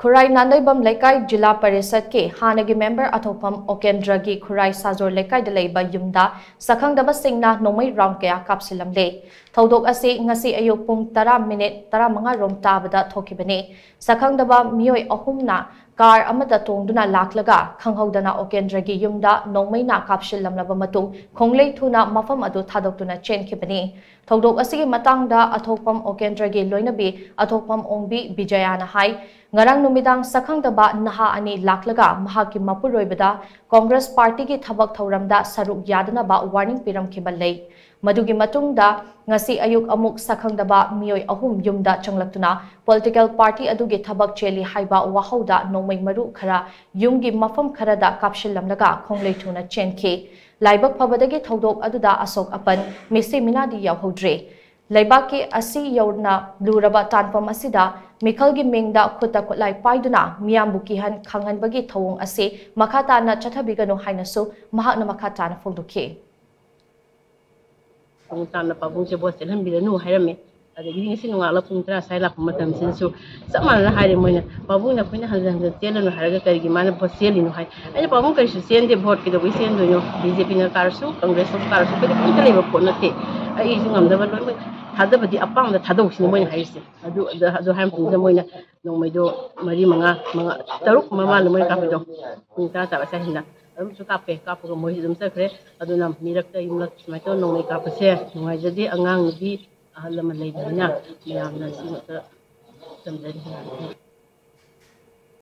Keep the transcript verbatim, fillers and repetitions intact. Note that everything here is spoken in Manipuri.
ꯈꯨꯔꯥꯏ ꯅꯥꯟꯗꯩꯕꯝ ꯂꯩꯀꯥꯏ ꯖꯤꯂꯥ ꯄꯔꯤꯁꯠꯀꯤ ꯍꯥꯟꯅꯒꯤ ꯃꯦꯝꯕꯔ ꯑꯊꯣꯛꯐꯝ ꯑꯣꯀꯦꯟꯗ꯭ꯔꯒꯤ ꯈꯨꯔꯥꯏ ꯁꯥꯖꯣꯔ ꯂꯩꯀꯥꯏꯗ ꯂꯩꯕ ꯌꯨꯝꯗ ꯁꯛꯈꯪꯗꯕꯁꯤꯡꯅ ꯅꯣꯡꯃꯩ ꯔꯥꯎꯟ ꯀꯌꯥ ꯀꯥꯞꯁꯤꯜꯂꯝꯂꯦ꯫ ꯊꯧꯗꯣꯛ ꯑꯁꯤ ꯉꯁꯤ ꯑꯌꯨꯛ ꯄꯨꯡ ꯇꯔꯥ ꯃꯤꯅꯤꯠ ꯇꯔꯥꯃꯉꯥ ꯔꯣꯝ ꯇꯥꯕꯗ ꯊꯣꯛꯈꯤꯕꯅꯤ꯫ ꯁꯛꯈꯪꯗꯕ ꯃꯤꯑꯣꯏ ꯑꯍꯨꯝꯅ ꯀꯥꯔ ꯑꯃꯗ ꯇꯣꯡꯗꯨꯅ ꯂꯥꯛꯂꯒ ꯈꯪꯍꯧꯗꯅ ꯑꯣꯀꯦꯟꯗ꯭ꯔꯒꯤ ꯌꯨꯝꯗ ꯅꯣꯡꯃꯩꯅ ꯀꯥꯞꯁꯤꯜꯂꯝꯂꯕ ꯃꯇꯨꯡ ꯈꯣꯡꯂꯩ ꯊꯨꯅ ꯃꯐꯝ ꯑꯗꯨ ꯊꯥꯗꯣꯛꯇꯨꯅ ꯆꯦꯟꯈꯤꯕꯅꯤ꯫ ꯊꯧꯗꯣꯛ ꯑꯁꯤꯒꯤ ꯃꯇꯥꯡꯗ ꯑꯊꯣꯛꯐꯝ ꯑꯣꯀꯦꯟꯗ꯭ꯔꯒꯤ ꯂꯣꯏꯅꯕꯤ ꯑꯊꯣꯛꯐꯝ ꯑꯣꯡꯕꯤ ꯕꯤꯖꯌꯥꯅ ꯍꯥꯏ, ꯉꯔꯥꯡ ꯅꯨꯃꯤꯗꯥꯡ ꯁꯛꯈꯪꯗꯕ ꯅꯍꯥ ꯑꯅꯤ ꯂꯥꯛꯂꯒ ꯃꯍꯥꯛꯀꯤ ꯃꯄꯨꯔꯣꯏꯕꯗ ꯀꯣꯡꯒ꯭ꯔꯦꯁ ꯄꯥꯔꯇꯤꯒꯤ ꯊꯕꯛ ꯊꯧꯔꯝꯗ ꯁꯔꯨꯛ ꯌꯥꯗꯅꯕ ꯋꯥꯔꯅꯤꯡ ꯄꯤꯔꯝꯈꯤꯕ ꯂꯩ꯫ ꯃꯗꯨꯒꯤ ꯃꯇꯨꯡꯗ ꯉꯁꯤ ꯑꯌꯨꯛ ꯑꯃꯨꯛ ꯁꯛꯈꯪꯗꯕ ꯃꯤꯑꯣꯏ ꯑꯍꯨꯝ ꯌꯨꯝꯗ ꯆꯪꯂꯛꯇꯨꯅ ꯄꯣꯂꯤꯇꯤꯀꯦꯜ ꯄꯥꯔꯇꯤ ꯑꯗꯨꯒꯤ ꯊꯕꯛ ꯆꯦꯜꯂꯤ ꯍꯥꯏꯕ ꯋꯥꯍꯧꯗ ꯅꯣꯡꯃꯩ ꯃꯔꯨ ꯈꯔ ꯌꯨꯝꯒꯤ ꯃꯐꯝ ꯈꯔꯗ ꯀꯥꯞꯁꯤꯜꯂꯝꯂꯒ ꯈꯣꯡꯂꯩ ꯊꯨꯅ ꯆꯦꯟꯈꯤ꯫ ꯂꯥꯏꯕꯛ ꯐꯕꯗꯒꯤ ꯊꯧꯗꯣꯛ ꯑꯗꯨꯗ ꯑꯁꯣꯛ ꯑꯄꯟ, ꯃꯤꯁꯤ ꯃꯤꯅꯥꯗꯤ ꯌꯥꯎꯍꯧꯗ꯭ꯔꯦ꯫ ꯂꯩꯕꯥꯛꯀꯤ ꯑꯁꯤ ꯌꯧꯅ ꯂꯨꯔꯕ ꯇꯥꯟꯐꯝ ꯑꯁꯤꯗ ꯃꯤꯈꯜꯒꯤ ꯃꯤꯡꯗ ꯈꯨꯠꯇ ꯈꯨꯠꯂꯥꯏ ꯄꯥꯏꯗꯨꯅ ꯃꯤꯌꯥꯝꯕꯨ ꯀꯤꯍꯟ ꯈꯪꯍꯟꯕꯒꯤ ꯊꯧꯑꯣꯡ ꯑꯁꯤ ꯃꯈꯥ ꯇꯥꯅ ꯆꯠꯊꯕꯤꯒꯅꯨ ꯍꯥꯏꯅꯁꯨ ꯃꯍꯥꯛꯅ ꯃꯈꯥ ꯇꯥꯅ ꯐꯣꯡꯗꯣꯛꯈꯤ꯫ ꯃꯑꯣꯡ ꯇꯥꯅ ꯄꯥꯕꯨꯡꯁꯦ ꯚꯣꯠ ꯆꯦꯜꯍꯟꯕꯤꯔꯅꯨ ꯍꯥꯏꯔꯝꯃꯦ꯫ ꯑꯗꯒꯤꯗꯤ ꯉꯁꯤ ꯅꯣꯡꯉꯥꯜꯂ ꯄꯨꯡ ꯇꯔꯥ ꯁ꯭ꯋꯥꯏ ꯂꯥꯛꯄ ꯃꯇꯝꯁꯤꯗꯁꯨ ꯆꯞ ꯃꯥꯟꯅꯅ ꯍꯥꯏꯔꯦ ꯃꯣꯏꯅ, "ꯄꯥꯕꯨꯡꯅ ꯑꯩꯈꯣꯏꯅ ꯍꯟꯖꯤꯟ ꯍꯟꯖꯤꯟ ꯆꯦꯜꯂꯅꯨ ꯍꯥꯏꯔꯒ ꯀꯔꯤꯒꯤ ꯃꯥꯅ ꯚꯣꯠ ꯆꯦꯜꯂꯤꯅꯣ?" ꯍꯥꯏ꯫ ꯑꯩꯅ, "ꯄꯥꯕꯨꯡ ꯀꯔꯤꯁꯨ ꯆꯦꯟꯗꯦ, ꯚꯣꯠ ꯀꯩꯗꯧꯕꯩ ꯆꯦꯟꯗꯣꯏꯅꯣ? ꯕꯤ ꯖꯦ ꯄꯤꯅ ꯀꯥꯔꯁꯨ, ꯀꯪꯒ꯭ꯔꯦꯁꯅ ꯀꯥꯔꯁꯨ, ꯑꯩꯈꯣꯏꯗꯤ ꯀꯔꯤꯝꯇ ꯂꯩꯕ ꯄꯣꯠ ꯅꯠꯇꯦ꯫ ꯑꯩꯁꯨ ꯉꯝꯅꯕ ꯂꯣꯏꯅꯃꯛ ꯊꯥꯗꯕꯗꯤ ꯑꯄꯥꯝꯕꯗ ꯊꯥꯗꯧꯁꯤꯅꯤ ꯃꯣꯏꯅ ꯍꯥꯏꯔꯤꯁꯦ"꯫ ꯑꯗꯨ, ꯑꯗꯨ, ꯑꯗꯨ ꯍꯥꯏ ꯃꯇꯝꯁꯤꯗ ꯃꯣꯏꯅ ꯅꯣꯡꯃꯩꯗꯣ ꯃꯔꯤ, ꯃꯉꯥ, ꯃꯉꯥ, ꯇꯔꯨꯛ ꯃꯃꯥꯡꯗ ꯃꯣꯏꯅ ꯀꯥꯞꯄꯤꯗꯣ, ꯄꯨꯡ ꯇꯔꯥ ꯇꯥꯕ ꯁ꯭ꯋꯥꯏꯁꯤꯗ ꯑꯗꯨꯝꯁꯨ ꯀꯥꯞꯄꯦ꯫ ꯀꯥꯞꯄꯒ ꯃꯣꯏꯁꯨ ꯑꯗꯨꯝ ꯆꯠꯈ꯭ꯔꯦ꯫ ꯑꯗꯨꯅ ꯃꯤꯔꯛꯇ ꯌꯨꯝꯂꯛ ꯁꯨꯃꯥꯏꯅ ꯇꯧꯔ ꯅꯣꯡꯃꯩ ꯀꯥꯞꯄꯁꯦ ꯅꯨꯡꯉꯥꯏꯖꯗꯦ꯫ ꯑꯉꯥꯡ ꯅꯨꯄꯤ ꯑꯍꯜ ꯂꯃꯟ ꯂꯩꯕꯅꯤꯅ ꯃꯌꯥꯝꯅ ꯁꯤꯃꯛꯇ ꯇꯝꯖꯔꯤ꯫